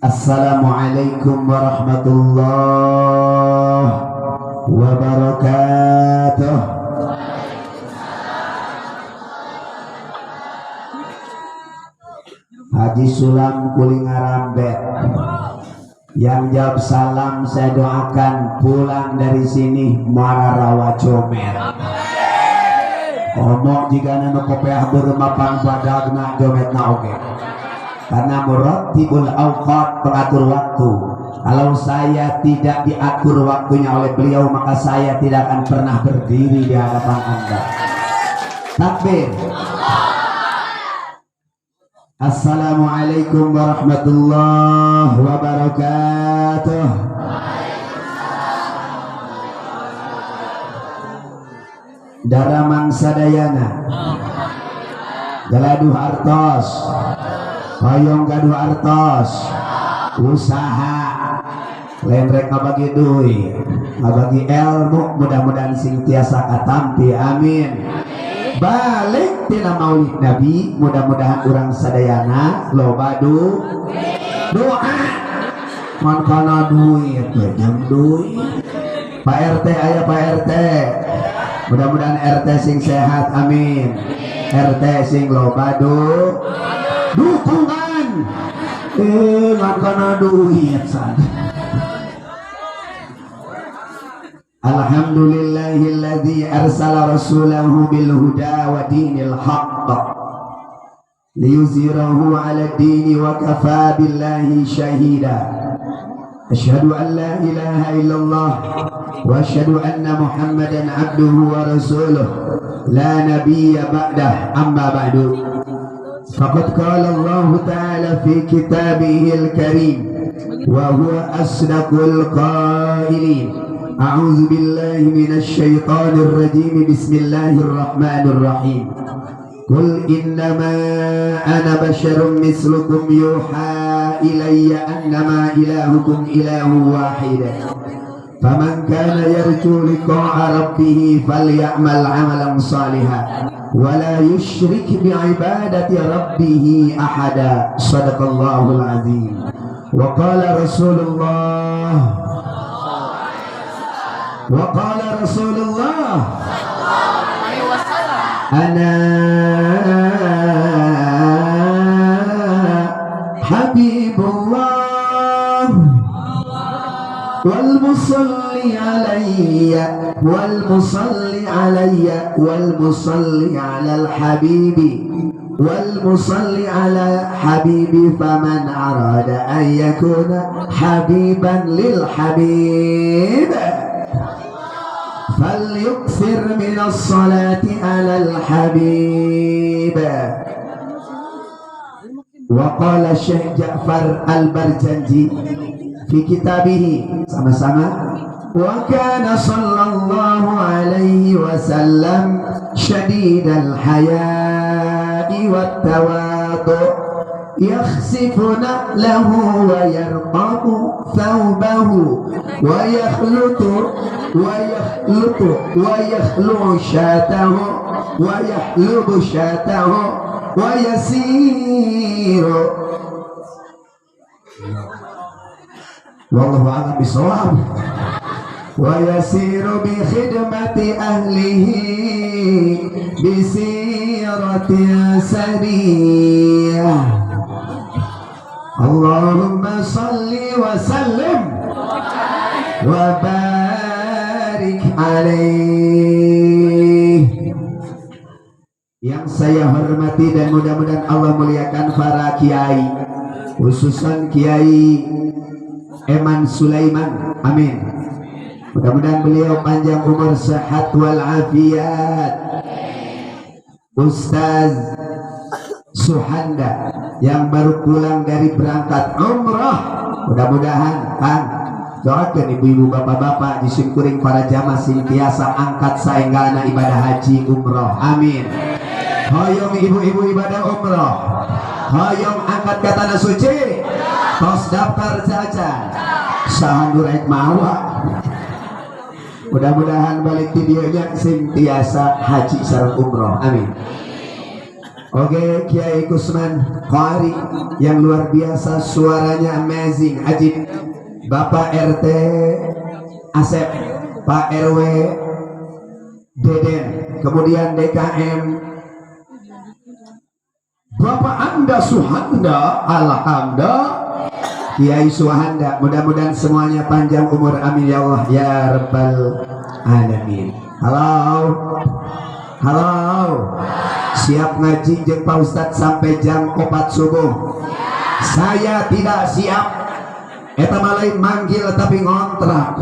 Assalamualaikum warahmatullahi wabarakatuh. Haji Sulam Kuling Arambet yang jawab salam, saya doakan pulang dari sini muara rawa comet. Omong jika nanu kopeah bermapang badagna jometna oge. Karena murattibul awqat, pengatur waktu. Kalau saya tidak diatur waktunya oleh beliau, maka saya tidak akan pernah berdiri di hadapan Anda. Takbir. Assalamualaikum warahmatullahi wabarakatuh. Daramang sadayana, galaduh artos, hoyong gaduh artos, usaha lain rek ngabagi duit, ngabagi ilmu, mudah-mudahan sing tiasa katampi, amin. Balik tina maulid Nabi, mudah-mudahan urang sadayana loba doa, mun kana duit jam duit. Pak RT aya Pak RT, mudah-mudahan RT sing sehat, amin. RT sing loba dukungan, makana duit sad. Alhamdulillahilladzi arsala rasulahu bil huda wa dinil haqq liyuzhirahu 'ala dini wa kafa billahi syahida. Asyhadu an la ilaha illallah wa asyhadu anna Muhammadan abduhu wa rasuluh la nabiyya ba'dah, amma ba'du. Faqad qala Allah ta'ala fi kitabihil karim wa huwa asdaqul qailin. A'udzu billahi minasy syaithanir rajim. Bismillahirrahmanirrahim. Qul innama ana basyarum mislukum yuha ilayya annama ilahukum ilahu wahid. Faman kana yarju liqa'a rabbih falyamal 'amalan salihan wa la yusyrik bi'ibadati rabbih ahada. Shadaqallahul azim. Wa qala Rasulullah, wa qala Rasulullah ana habibullah wal musalli alayya wal musalli alayya wal musalli ala al habibi wal musalli ala habibi faman arada an yakuna habiban lil habib falyukthir min as-salati ala al-habib. Wa qala Syekh Ja'far Al-Barjanji fi kitabihi, sama-sama, wa kana sallallahu alaihi wasallam syadidal haya'i wat tawadu yakhsifu na'lahu wa yarqabu thawbahu wa yakhlutu wa yakhlutu wa yakhlu syatahu wa yahlubu syatahu wa yasiru. Wallahu a'lam bishawab. Wa yasiru bi khidmati ahlihi bi siratin sariyah. Allahumma salli wa sallim wa barik alaih. Yang saya hormati dan mudah-mudahan Allah muliakan para kiai, khususan Kiai Eman Sulaiman, amin. Mudah-mudahan beliau panjang umur, sehat walafiat. Ustaz Suhanda yang baru pulang dari berangkat umrah, mudah-mudahan kan doakan ibu-ibu bapak-bapak disyukuring para jamaah sing tiasa angkat saenggana ibadah haji umroh, amin. Hoyong ibu-ibu ibadah umroh, hoyong angkat ke tanah suci, tos daftar caca sahan durek mawa. Mudah-mudahan balik videonya sing tiasa haji sareng umroh, amin. Oke, Kiai Kusman Qari yang luar biasa suaranya amazing, ajib. Bapak RT Asep, Pak RW Deden, kemudian DKM Bapak Anda Suhanda, alhamdulillah Kiai Suhanda, mudah-mudahan semuanya panjang umur, amin ya Allah ya Rabbal Alamin. Halo, halo, siap ngaji jeung Pak Ustadz sampai jam 4 subuh? Saya tidak siap. Eta mah lain manggil tapi ngontrak.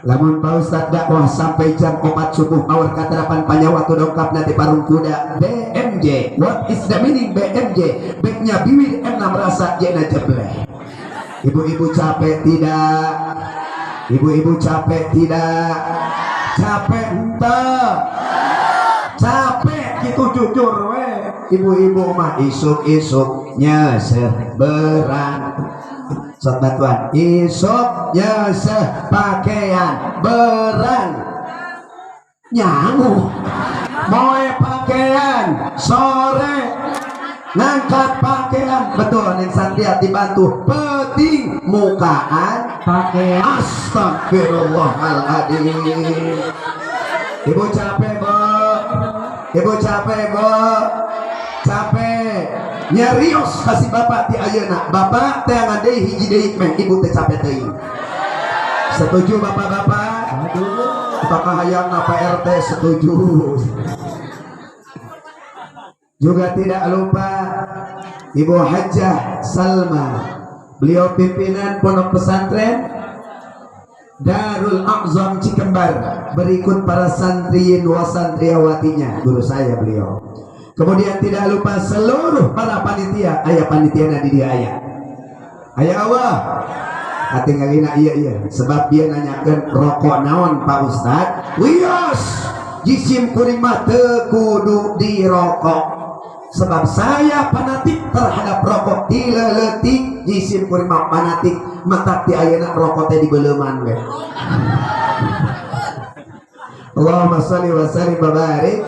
Lamun Pak Ustadz dakwah sampai jam 4 subuh, awar katarapan panyawa tu dongkap nanti parung kuda. BMJ, what is the meaning BMJ? B-nya bibir, M na merasa, J na jebleh. Ibu-ibu capek tidak? Ibu-ibu capek tidak? Capek entah? Capek gitu jujur we. Ibu-ibu mah isuk-isuk nyeseh berang. Sok bantuan. Isuk nyeseh pakaian berang. Nyangu. Moe pakaian sore ngangkat pakaian, betul. Neng Satria dibantu peting mukaan pakaian. Astagfirullahaladzim. Ibu capek, Bu? Ibu capek, Bu? Capek nyarios kasih bapak ti ayeuna, bapak teangan deui hiji deui meh ibu teh capek teuing. Setuju, bapak-bapak? Aduh. Apakah hayang Pak RT setuju? Juga tidak lupa Ibu Hajah Salma, beliau pimpinan Pondok Pesantren Darul A'zam Cikembar, berikut para santriin wa santriawatinya, guru saya beliau. Kemudian tidak lupa seluruh para panitia. Aya panitia di dia aya? Aya Allah katinggalina. Iya iya, sebab dia nanyakan rokok naon Pak Ustad. Wios, jisim kuring mah teu kudu dirokok, sebab saya fanatik terhadap rokok ti leutik. Jisim kuring mah fanatik, matak ti ayeuna rokok teh dibeleuman we. Allahumma sholli wa sallim wa barik.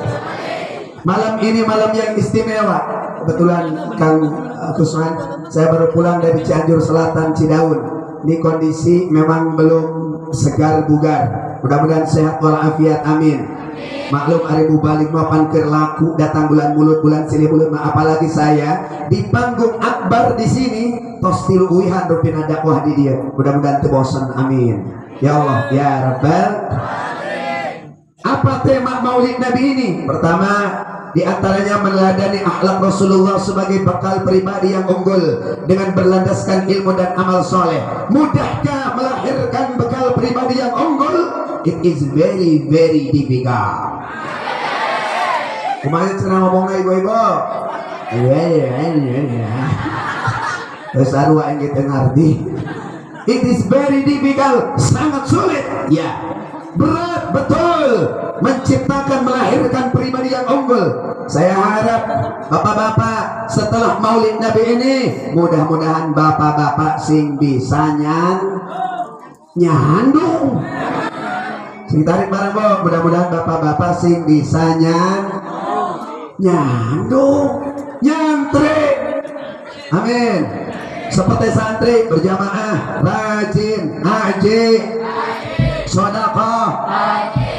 Malam ini malam yang istimewa. Kebetulan Kang Kusman, saya baru pulang dari Cianjur Selatan, Cidaun. Ini kondisi memang belum segar bugar. Mudah-mudahan sehat walafiat, amin. Maklum ari balik mah pan keur laku datang bulan mulut, bulan silih mulut mah, apalagi saya di panggung akbar di sini tos tilu uihan rupina dakwah di dia. Mudah-mudahan teu bosen, amin. Ya Allah ya Rabbal. Apa tema Maulid Nabi ini? Pertama, di antaranya meneladani akhlak Rasulullah sebagai bekal pribadi yang unggul dengan berlandaskan ilmu dan amal soleh. Mudahkah melahirkan bekal pribadi yang unggul? It is very very difficult. Kumaha cenah ngomongna, ibu-ibu? Iya. Terus sarua yang kita ngerti. It is very difficult, sangat sulit. Ya, berat betul menciptakan, melahirkan pribadi yang unggul. Saya harap bapak-bapak setelah Maulid Nabi ini mudah-mudahan bapak-bapak sing bisa nyandung. Sing tarik bareng, Bu. Mudah-mudahan bapak-bapak sing bisa nyandung, nyantri. Amin. Seperti santri berjamaah, rajin ngaji, sedekah,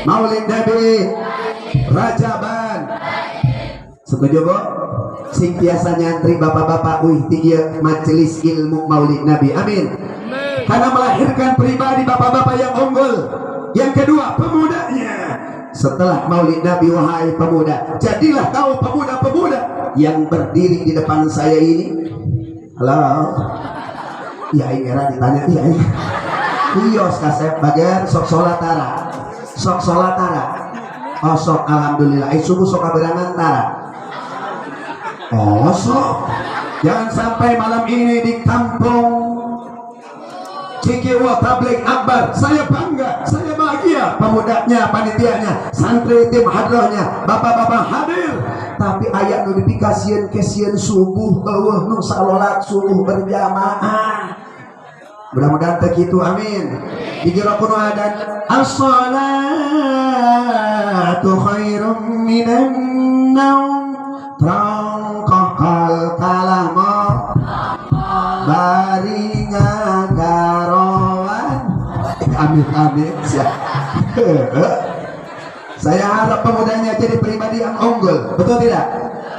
Maulid Nabi, Rajaban. Setuju, Bu? Sing biasa nyantri bapak-bapak wih tinggi majelis ilmu Maulid Nabi. Amin. Karena melahirkan pribadi bapak-bapak yang unggul. Yang kedua, pemudanya. Setelah Maulid Nabi, wahai pemuda, jadilah kau pemuda-pemuda yang berdiri di depan saya ini. Halo. Ya ini era ditanya, iya iya. Wios kasep bagian sok sholat tara. Sok sholat tara. Oh sok, alhamdulillah. Eh, subuh sok kaberangan tara. Oh sok. Jangan sampai malam ini di kampung Cikiwa Tabligh Akbar, saya bangga, saya bahagia, pemudanya, panitianya, santri tim hadrohnya, bapak-bapak hadir. Tapi aya nu dipikasieun kesieun subuh, eueuh nu salolat subuh berjamaah. Mudah-mudahan teu kitu, amin. Di jero kuno adan as-salatu khairum minan naum. Trongkokol kalah mo bari ngagaroan. Amit amit. Saya harap pemudanya jadi pribadi yang unggul, betul tidak?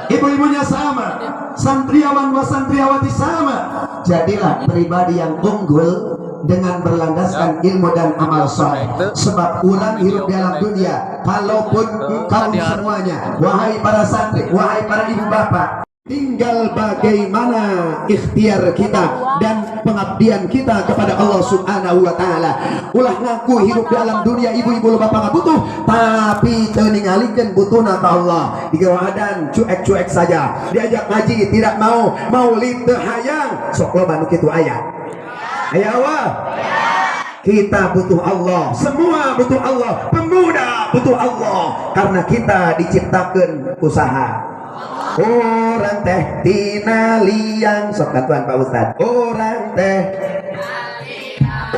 Ibu-ibunya sama, santriawan wa santriawati sama. Jadilah pribadi yang unggul dengan berlandaskan ilmu dan amal soleh. Sebab orang hidup dalam dunia, kalaupun engkau semuanya, wahai para santri, wahai para ibu bapak, tinggal bagaimana ikhtiar kita dan pengabdian kita kepada Allah Subhanahu wa taala. Ulah ngaku hidup dalam dunia, ibu-ibu, bapak nggak butuh, tapi teu ningalikeun butuhna ka Allah. Digawadan cuek-cuek saja. Diajak ngaji tidak mau, maulid teu hayang. Sok loba nu kitu aya. Aya Allah. Kita butuh Allah, semua butuh Allah, pemuda butuh Allah karena kita diciptakan usaha. Urang teh tina liang, sok bantuan Pak Ustad. Urang teh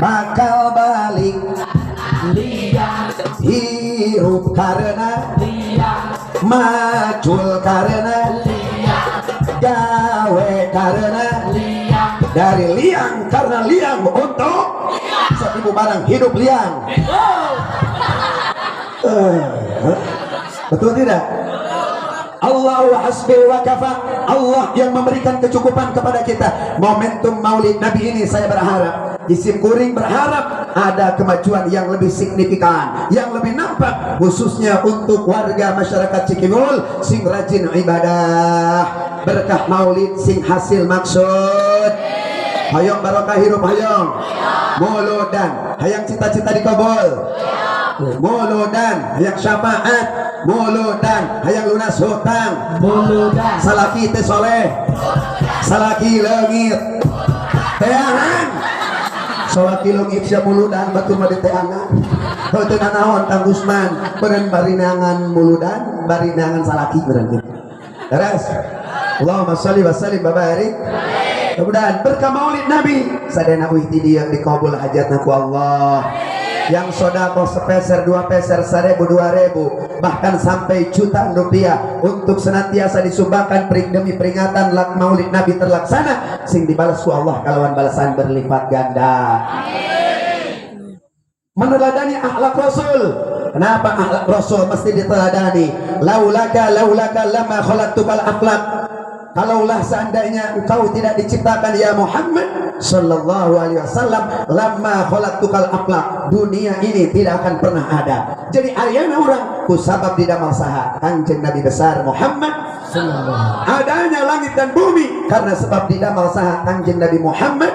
bakal balik Liang. Hirup karena Liang. Macul karena Liang. Gawe karena Liang. Dari liang karena liang untuk sok ibu barang hidup liang. Betul tidak? Allahu hasbi wa kafa. Allah yang memberikan kecukupan kepada kita. Momentum Maulid Nabi ini saya berharap, Jisim Kuring berharap ada kemajuan yang lebih signifikan, yang lebih nampak, khususnya untuk warga masyarakat Cikiwul sing rajin ibadah. Berkah Maulid sing hasil maksud. Hayang barokah hirup, hayang muludan, hayang cita-cita dikabul muludan, hayang syafaat muludan, hayang lunas hutang Muludan. Salaki teh soleh, salaki leungit teangan, salaki leungit sia muludan, batur mah diteangan. Heuh, teu nanaon Kang Gusman beureun bari neangan muludan, bari neangan salaki beureun kitu. Terus Allahumma sholli wa sallim wa barik. Mudah-mudahan berkah Maulid Nabi sadayana uih ti dieu dikabul hajatna ku Allah. Yang sodakoh sepeser, dua peser, 1.000, 2.000, bahkan sampai jutaan rupiah untuk senantiasa disumbangkan demi peringatan lak Maulid Nabi terlaksana, sing dibalas ku Allah kalawan balasan berlipat ganda. Meneladani akhlak Rasul. Kenapa akhlak Rasul mesti diteladani? Laulaka laulaka lama khalaqtukal akhlak. Kalaulah seandainya engkau tidak diciptakan ya Muhammad sallallahu alaihi wasallam, lama khalaqtukal akhlak, dunia ini tidak akan pernah ada. Jadi ayana urang kusabab didamel saha? Kanjeng Nabi besar Muhammad. Adanya langit dan bumi karena sebab didamel saha? Kanjeng Nabi Muhammad.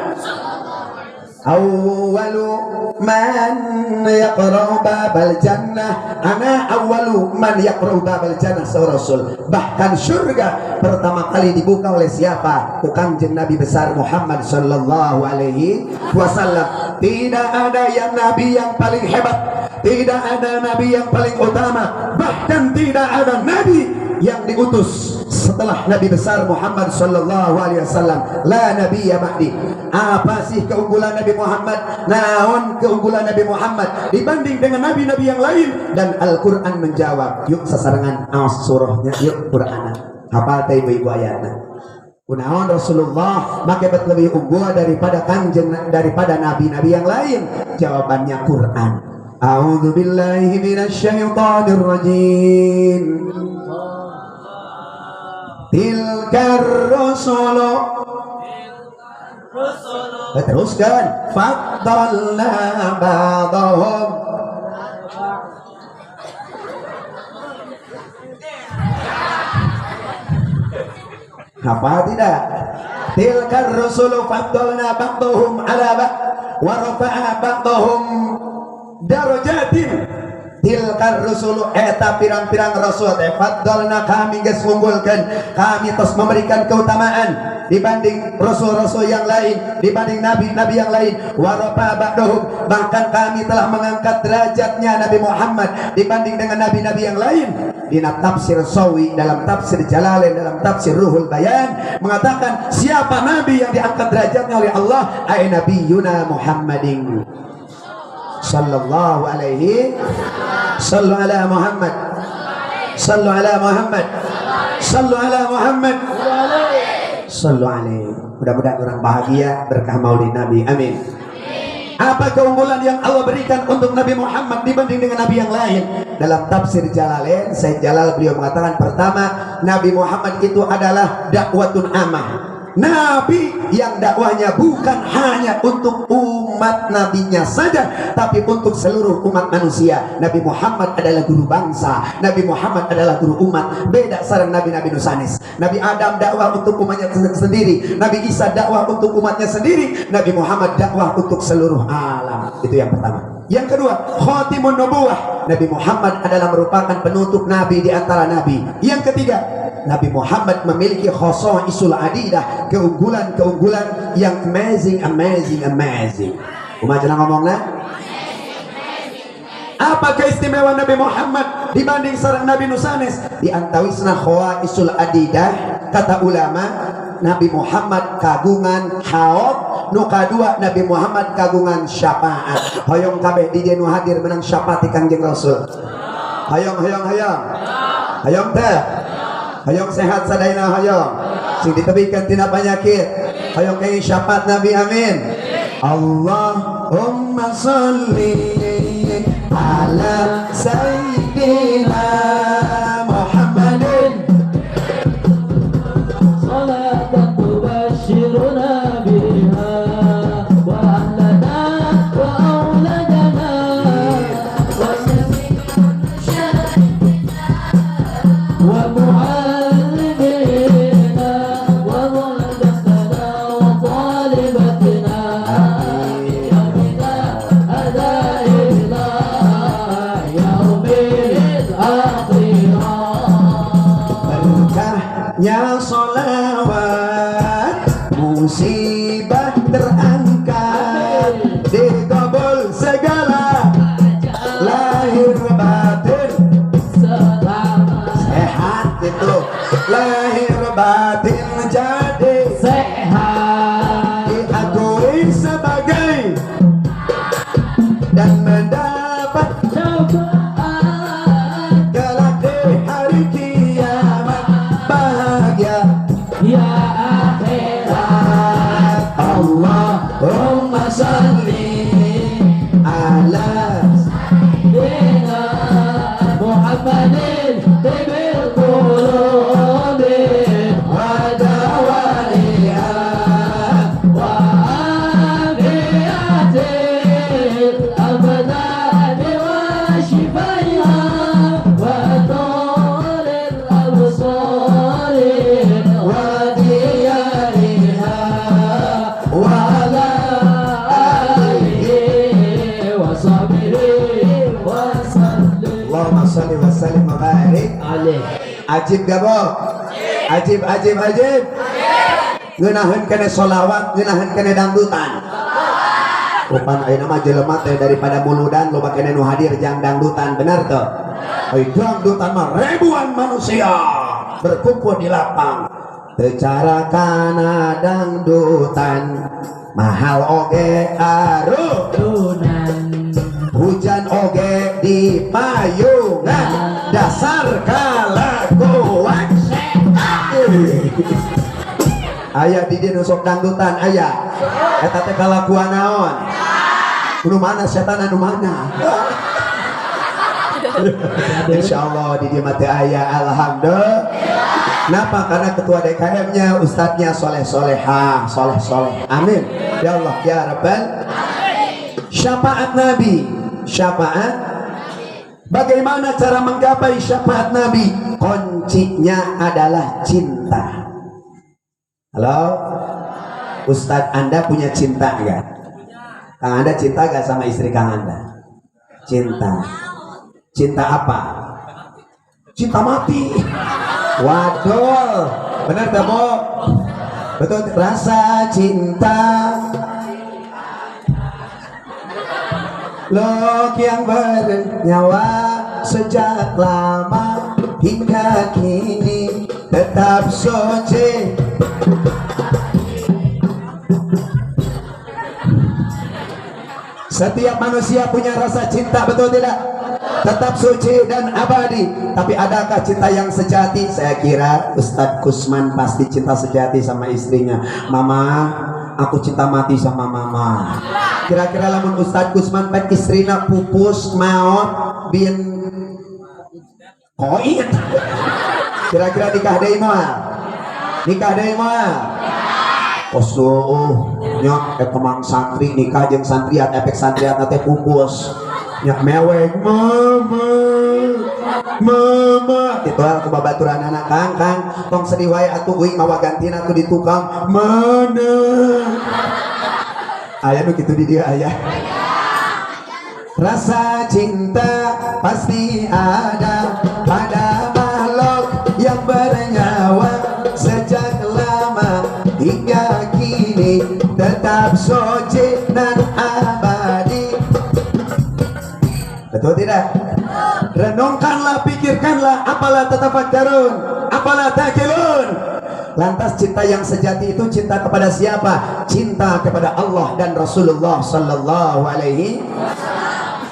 Awwalu man yaqra'u babal jannah ana awwalu man yaqra'u babal jannah, saur Rasul. Bahkan surga pertama kali dibuka oleh siapa? Ku Kanjeng Nabi besar Muhammad sallallahu alaihi wasallam. Tidak ada yang nabi yang paling hebat, tidak ada nabi yang paling utama, bahkan tidak ada nabi yang diutus setelah Nabi besar Muhammad sallallahu alaihi wasallam. La nabiyya ba'di. Apa sih keunggulan Nabi Muhammad? Naon keunggulan Nabi Muhammad dibanding dengan nabi-nabi yang lain? Dan Al-Qur'an menjawab. Yuk sasarengan aos surahnya, yuk Qur'ana. Hafal teh ibu-ibu ayatna? Kunaon Rasulullah make bet lebih unggul daripada kanjeng, daripada nabi-nabi yang lain? Jawabannya Quran. A'udzu billahi minasyaitonir rajim. Tilkar rusulu. Teruskan. Faddalna ba'dahum. Apa tidak? Tilkar rusulu faddalna ba'dahum ala ba'd wa rafa'a ba'dahum darajatin. Tilkar rusulu eta pirang-pirang rasul teh faddalna kami geus ngunggulkeun, kami tos memberikan keutamaan dibanding rasul-rasul yang lain, dibanding nabi-nabi yang lain. Wa rafa'a ba'dahum, bahkan kami telah mengangkat derajatnya Nabi Muhammad dibanding dengan nabi-nabi yang lain. Dina tafsir Sawi, dalam tafsir Jalalain, dalam tafsir Ruhul Bayan mengatakan siapa nabi yang diangkat derajatnya oleh Allah? Ay Nabiyuna Muhammadin sallallahu alaihi. Sallu ala Muhammad, sallu ala Muhammad, Sallu ala Muhammad. Sallu alaihi. Mudah-mudahan orang bahagia berkah Maulid Nabi. Amin. Apa keunggulan yang Allah berikan untuk Nabi Muhammad dibanding dengan Nabi yang lain? Dalam tafsir Jalalain, Sayyid Jalal beliau mengatakan, pertama, Nabi Muhammad itu adalah dakwatun amah. Nabi yang dakwahnya bukan hanya untuk umat nabinya saja, tapi untuk seluruh umat manusia. Nabi Muhammad adalah guru bangsa, Nabi Muhammad adalah guru umat. Beda sareng nabi-nabi nu sanes. Nabi Adam dakwah untuk umatnya sendiri, Nabi Isa dakwah untuk umatnya sendiri, Nabi Muhammad dakwah untuk seluruh alam. Itu yang pertama. Yang kedua, khatimun nubuwah. Nabi Muhammad adalah merupakan penutup nabi di antara nabi. Yang ketiga, Nabi Muhammad memiliki isul adidah, keunggulan-keunggulan yang amazing, amazing, amazing. Kumaha cenah ngomongna? Apa keistimewaan Nabi Muhammad dibanding sareng Nabi nu sanes? Di antawisna isul adidah, kata ulama, Nabi Muhammad kagungan haud, nu kadua Nabi Muhammad kagungan syafaat. Hoyong kabeh di dieu nu hadir menang syafaat ti Kangjeng Rasul. Hoyong, hoyong, hoyong. Hoyong teh. Hoyong sehat sadayana hoyong. Sing ditebihkeun tina penyakit. Hoyong kenging syafaat Nabi, amin. Allahumma salli ala sayyidina Muhammadin. صلاة تبشرنا بها وأهلنا وأولادنا وجميع ومعلمينا وطلبتنا وطالبتنا يومنا أداء إلى يوم الآخرة. Berkahnya solawat, musibah terangkat, dikabul segala lahir batin. Selamat. Sehat itu lahir batin jadi sehat. Diakui sebagai dan mendapat syafaat kelak di hari kiamat bahagia ya akhirat. Allahumma salli ala Sayyidina Muhammadin tibbil qulubi wa dawaiha wa afiyatil abdani wa shifaiha wa nuril absari wa diyariha wa ala alihi wa sahbihi wa sallim. Allahumma salli wa sallim wa barik alaih. Ajib gak, Bo? Ajib, ajib, ajib. Ngeunaheun keneh solawat, ngeunaheun keneh dangdutan. Upan ayeuna mah jelema teh daripada muludan loba keneh nu hadir jang dangdutan, bener teu? Ai dangdutan mah ribuan manusia berkumpul di lapang. Teu cara kana dangdutan, mahal oge arudunan, hujan oge di payungan, dasar kalakuan. Aya di dieu nu sok dangdutan, aya eta teh kalakuan naon? Nu mana setan, anu mana? Insyaallah di dieu mah teu aya, alhamdulillah. Kenapa? Karena ketua DKM-nya ustadznya soleh solehah, soleh soleh. Amin. Ya Allah ya Rabbal. Syafaat Nabi, syafaat. Bagaimana cara menggapai syafaat Nabi? Kuncinya adalah cinta. Halo, Ustadz, Anda punya cinta enggak? Kang Anda cinta gak sama istri Kang Anda? Cinta. Cinta apa? Cinta mati. Waduh, benar tak, Bu? Betul, rasa cinta Lok yang bernyawa sejak lama hingga kini tetap suci. Setiap manusia punya rasa cinta, betul tidak? Tetap suci dan abadi. Tapi adakah cinta yang sejati? Saya kira Ustadz Kusman pasti cinta sejati sama istrinya. Mama, aku cinta mati sama mama. Kira-kira lamun Ustadz Kusman pek istrina pupus maot bin koit, kira-kira nikah deui moal? Nikah deui moal? Kos nya eta mang santri nikah jeung santriat, efek santriat teh pupus nya, mewek, "Mama, mama," itu ku babaturan anak, "Kang, Kang, tong sedih wae atuh, uing mawa gantina atuh di tukang." Mana aya nu kitu di dieu? Aya. Rasa cinta pasti ada pada makhluk yang bernyawa. Sejak lama hingga kini tetap suci dan abadi. Betul tidak? Renungkanlah, pikirkanlah, afala tatafakkarun, afala ta'qilun. Lantas cinta yang sejati itu cinta kepada siapa? Cinta kepada Allah dan Rasulullah sallallahu alaihi.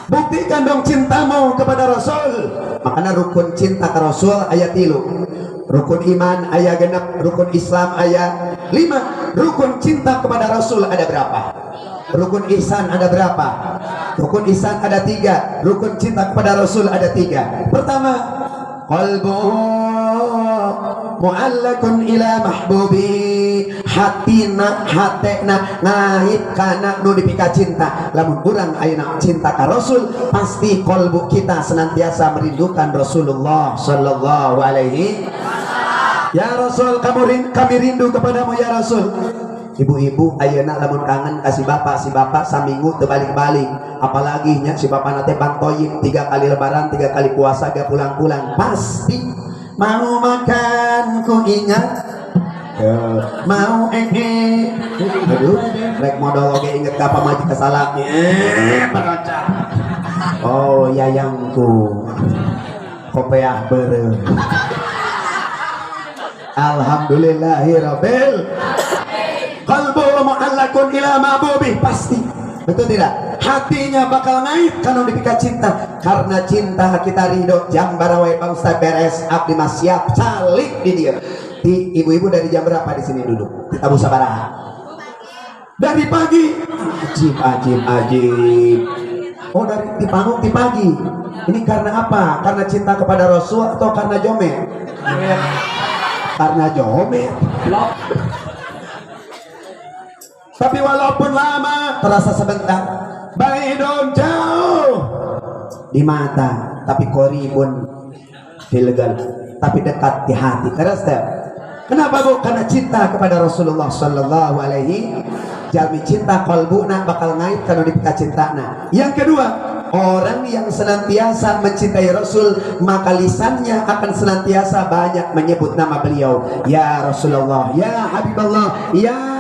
Buktikan dong cintamu kepada Rasul. Makanya rukun cinta ke Rasul aya 3. Rukun iman aya 6, rukun Islam aya 5. Rukun cinta kepada Rasul ada berapa? Rukun ihsan ada berapa? Rukun ihsan ada 3. Rukun cinta kepada Rasul ada 3. Pertama, qalbuhu mu'allakun ila mahbubi, hatina, hatena ngait kana nu dipika cinta. Lamun urang ayeuna cinta ka Rasul, pasti kolbu kita senantiasa merindukan Rasulullah sallallahu alaihi. Ya Rasul, kami rindu kepadamu ya Rasul. Ibu-ibu ayeuna lamun kangen ka si bapak, si bapak saminggu teu balik-balik, apalagi nya si bapak nate bang toyib, 3 kali lebaran, 3 kali puasa gak pulang-pulang, pasti mau makan ku ingat, mau eh, aduh, rek modal oge inget ka pamajikan salaki, peroncat, oh yayangku, kopeah beureum. Alhamdulillahirabbil qalbu mu'allakun ila mahbubi, pasti. Betul tidak? Hatinya bakal naik kalau dipika cinta. Karena cinta kita ridho. Jam baraha wae Pak Ustaz beres, abdi mah siap calik di dia. Di ibu-ibu dari jam berapa di sini duduk? Di tabuh sabaraha? Dari pagi. Ajib, ajib, ajib. Oh, dari di panggung di pagi. Ini karena apa? Karena cinta kepada Rasul atau karena jomet? Karena jomet. Tapi walaupun lama terasa sebentar, baidun jauh di mata, tapi qoribun fil qalb, tapi dekat di hati. Terus teh. Kenapa bu? Karena cinta kepada Rasulullah Sallallahu Alaihi. Jalmi cinta kolbuna bakal ngait kalau dipika cinta. Yang kedua, orang yang senantiasa mencintai Rasul, maka lisannya akan senantiasa banyak menyebut nama beliau. Ya Rasulullah, ya Habiballah, ya